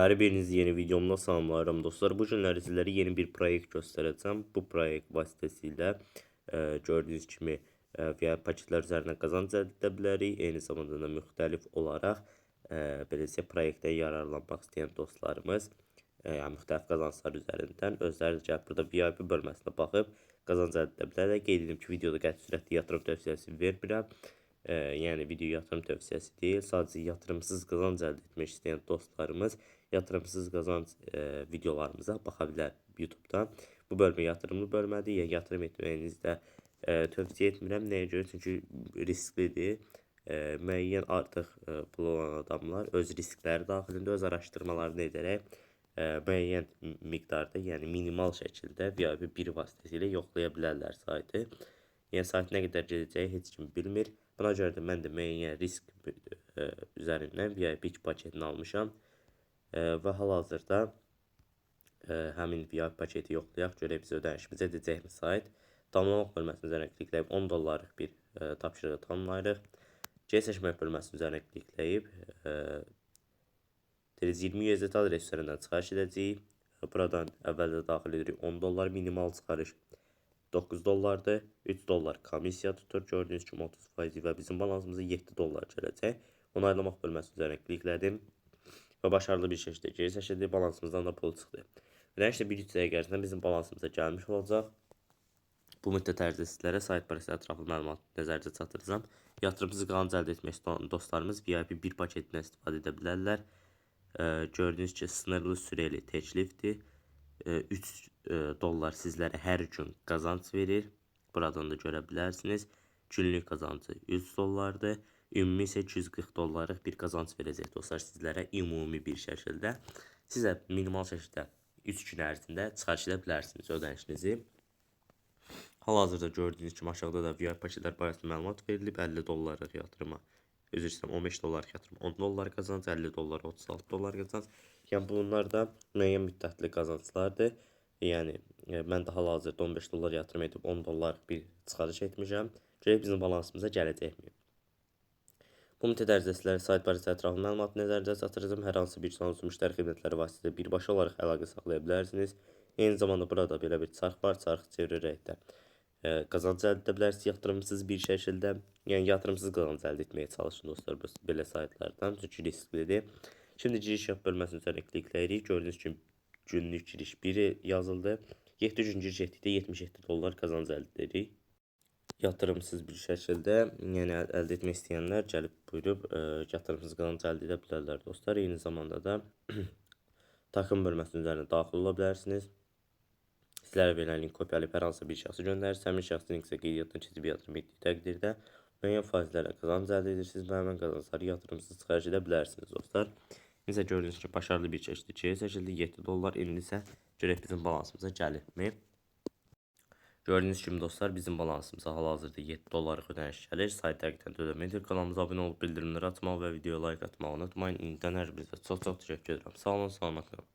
Hər birinizi yeni videomda salamlayıram dostlar. Bu günləri sizlərə yeni bir proyekt göstərəcəm. Bu proyekt vasitəsilə gördüyünüz kimi VIP paketlər üzərindən qazanc əldə edə bilərik. Eyni zamanda da müxtəlif olaraq belə desək, proyektə yararlanmaq istəyən dostlarımız yəni müxtəlif qazanclar üzərindən özləri də gəlib burada VIP bölməsinə baxıb qazanc əldə edə bilərlər. Qeyd edim ki, videoda qəti sürətli yatırım tövsiyəsi vermirəm. Yəni video yatırım tövsiyəsi deyil, sadəcə yatırımsız qazanc əldə etmək istəyən dostlarımız yatırımsız qazanc videolarımıza baxa bilər YouTube-da. Bu bölmə yatırımlı bölmədir. Yəni yatırım etməyinizi də tövsiyə etmirəm. Nəyə görə? Çünki risklidir. Müəyyən artıq pul olan adamlar öz riskləri daxilində öz araşdırmalarını edərək müəyyən miqdarda, yəni minimal şəkildə VIP 1 vasitəsilə yoxlaya bilərlər saytı. Yəni sayt nə qədər gedəcəyi heç kim bilmir. Buna görə də mən də müəyyən risk üzərindən VIP 2 paketini almışam. Və hal-hazırda həmin VIP paketi yoxlayaq, görək bizə ödənişimizi edəcəkmi sayt. Tamamlamaq bölməsinin üzərinə klikləyib 10 dollarlıq bir tapşırığı tamamlayırıq. Geri seçmək bölməsinin üzərinə klikləyib TRC20 USDT adres üzərindən çıxarış edəcəyik. Buradan əvvəldə daxil edirik 10 dollar minimal çıxarış 9 dollardır. 3 dollar komissiya tutur. Gördüyünüz kimi 30% və bizim balansımıza 7 dollar gələcək. Onaylamaq bölməsi üzərinə kliklədim və başarılı bir şəkildə geri çəkildi. Balansımızdan da pul çıxdı. Ödəniş də 1-3 dəqiqə ərzində bizim balansımıza gəlmiş olacaq. Bu müddət ərzində sizlərə sayt barəsində ətraflı məlumat nəzərinizə çatdıracağam. Yatırımsız qazanc əldə etmək istəyən dostlarımız VIP 1 paketindən istifadə edə bilərlər. Gördüyünüz kimi sınırlı süreli təklifdir. 3 dollar sizlərə hər gün qazanc verir. Buradan da görə bilərsiniz. Günlük qazancı 3 dollardır. Ümumi isə 240 dollarlıq bir qazanc verəcək dostlar sizlərə ümumi bir şəkildə. Sizə minimal şəkildə 3 gün ərzində çıxarış edə bilərsiniz ödənişinizi. Hal-hazırda gördüyünüz kimi aşağıda da VIP paketlər barəsində məlumat verilib. 50 dollarlıq yatırıma, üzr istəyirəm, 15 dollarlıq yatırım 10 dollar qazanc, 50 dollar 36 dollar qazanc. Yəni bunlar da müəyyən müddətli qazanclardır. Yəni mən də hal-hazırda 15 dollar yatırım edib 10 dollar bir çıxarış etmişəm. Görək bizim balansımıza gələcəkmi? Bu müddət ərzində sizlərə sayt barəsində ətraflı məlumat nəzərinizə çatdıracağam. Hər hansı bir sual üçün müştəri xidmətləri vasitəsilə birbaşa olaraq əlaqə saxlaya bilərsiniz. Eyni zamanda burada belə bir çarx var. Çarxı çevirərək də qazanc əldə edə bilərsiniz yatırımsız bir şəkildə. Yəni yatırımsız qazanc əldə etməyə çalışın dostlar bu belə saytlardan. Çünki risklidir. Şimdi giriş yap bölməsinin üzərinə klikləyirik. Gördüyünüz kimi günlük giriş 1 yazıldı. 7 gün giriş etdikdə 77 dollar qazanc əldə edirik. Yatırımsız bir şəkildə, yəni əldə etmək istəyənlər gəlib buyurub yatırımsız qazanc əldə edə bilərlər dostlar. Eyni zamanda da takım bölməsinin üzərinə daxil ola bilərsiniz. Sizlərə verilən link kopyalayıb hər hansı bir şəxsə göndərirsiniz. Həmin şəxsin linksə qeydiyyatdan keçib yatırım etdiyi təqdirdə müəyyən faizlərlə qazanc əldə edirsiniz və həmin qazancları yatırımsız çıxarış edə bilərsiniz dostlar. İndi isə gördüyünüz kimi başarılı bir şəkildə geri çəkildi 7 dollar. İndi isə görək bizim balansımıza gəlirmi? Gördüyünüz kimi dostlar bizim balansımıza hal-hazırda 7 dollarlıq ödəniş gəlir. Sayt həqiqətən də ödəməlidir. Kanalımıza abunə olub bildirimləri açmağı və videoya like atmağı unutmayın. İndidən hər birinizə çox-çox təşəkkür edirəm. Sağ olun, salamat qalın.